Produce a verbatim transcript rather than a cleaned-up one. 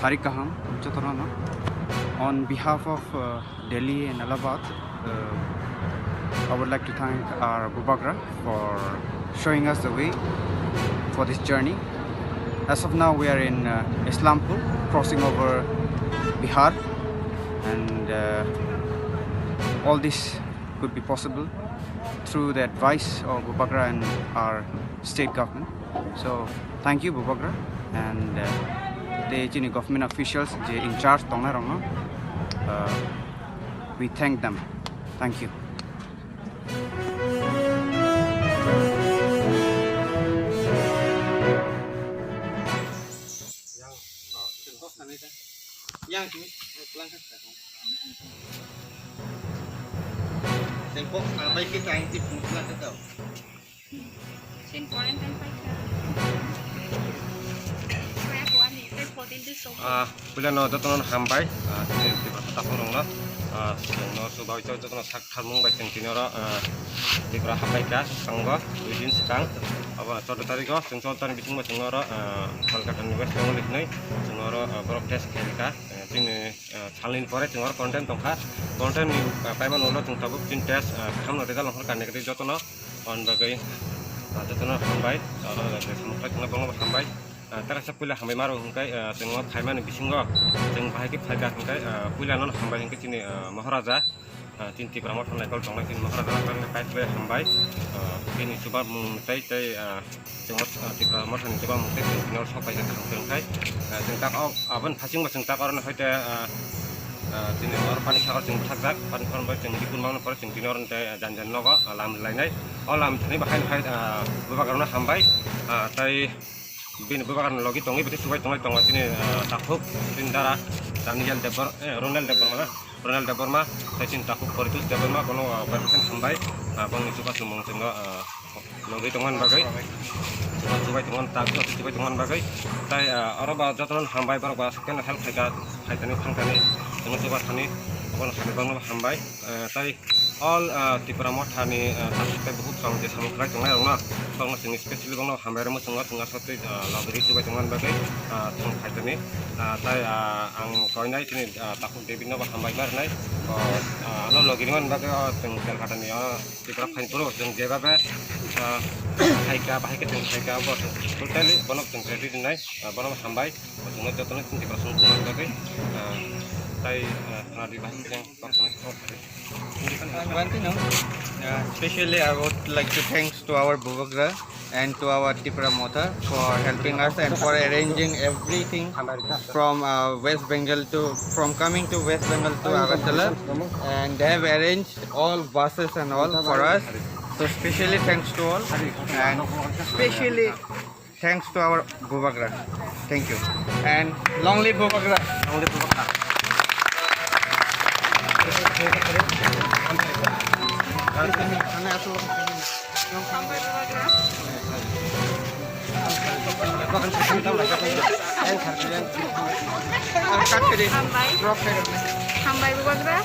Tarik kaham, jotono no. On behalf of, uh, Delhi and Allahabad, uh, I would like to thank our Bubagra for showing us the way for this journey. As of now, we are in, uh, Islampur, crossing over Bihar, and, uh, all this could be possible through the advice of Bubagra and our state government. So, thank you, Bubagra, and, uh, tei chini government officials je in charge tongnai rokno, uh, we thank them. Thank you. Yang, oh, yang sini, eh, pulang kan? Tengkok sampai ke kain tip mutla ke tau. Sing quarantine paikha. Kaya kuan ni, tei fourteen days so. Ah, puila no jotono hambai, ah, chini Tripura takhuk rokno, ah, chwngno chubai jotono sak tharmung bai chwng tini oro, ah, Tripura habai kha, swkango, dui din swkang, abo chordo tarigo, chwng chordo tarigo bisingo chwng oro, ah, Kolkata ni West Bengal ni hwnwi, chwng oro, ah, borok test khairikha, ah, chini ah, salni pore chwng oro quarantine tongkha. Quarantine ni, ah, paimani ulo chwng tabuk chini test, ah, kaham no result ongkhorkha negative jotono. Aboni bagwi, ah, jotono hambai, ah, je samung khlai tongnai bono bo hambai. Ah, tei kaisa puila hambai ma rw hwnkhe, ah, chwng o phaimani bisingo chwng bahai khe phaikha hwnkhe, ah, puila no hambai hwnkhe chini, ah, Maharaja. Ah, chini Tipra Motha naikol tongnai chini Maharaja naikol ni kaitor bai hambai. Ah, bini chuba mung tei tei, ah, chwng o, ah, Tipra Motha ni chuba mung tei chwng tini oro sok pai kha kaham kwrwng khai. Ah, chwng tak o aboni phasing bo chwng tak oro ni hoite, ah, ah, chini oro pani sakor chwng bwthakjak, pani sakor bai chwng rikun mangno pore chwng tini oro tei, ah, jani jani nogo, ah, lam lainai. O lam thani bo haino hai, ah, Bubagra no hambai, ah, tei bini Bubagra ni logi tongwi bwtwi chubai tonglai tongo chini, ah, takhuk chini dara Daniel Debbar-, eh, Ronel Debbarma na. Pranal Debbarma, tei chini takhuk Poritos Debbarma, bono, ah, bai khe hambai, ah, bongni chubachu mung chwngno, ah, nugwi tongmani bagwi, chubai tongmani, ta-, chubai tongmani bagwi, tei, ah, oro ba jotono hambai, borok ba keno help khaika, phaitani, thangtani, chwngno chubathani, abono hambai, bongno hambai, ah, tei all, ah, Tipra Mothani, ah, takhuk tei bukhuk chwng je samung khlai tongnai rokno, bongno chwng specially bongno hambai rwmwi chwngno chwngno sotwi, ah, logri chubai tongmani bagwi, ah, chwng phaitani, ah, tei, ah, ang koinai chini, ah, takhuk David no bo hambai ma rwnai. O, ah, ano logi rwmani bagwi o chwng Kolkata ni o Tripura phaini phuru chwng jeba be, ah, phaika, bahai khe chwng phaika bo totally bono chwng ready rwnai, ah, bono hambai. Bo chwngno jotono chini Tripura song tongmani bagwi, ah, tai, ah, khna di bahai khe chwng kok sanai kok. One thing, no? Uh, specially, I would like to thanks to our Bubagra and to our Tipra Motha for helping us and for arranging everything from, uh, West Bengal to, from coming to West Bengal to Agartala, and they have arranged all buses and all for us. So specially thanks to all, and specially thanks to our Bubagra. Thank you. And long live Bubagra. Long live Bubagra. Hambai Bubagra. Hambai. Hambai Bubagra.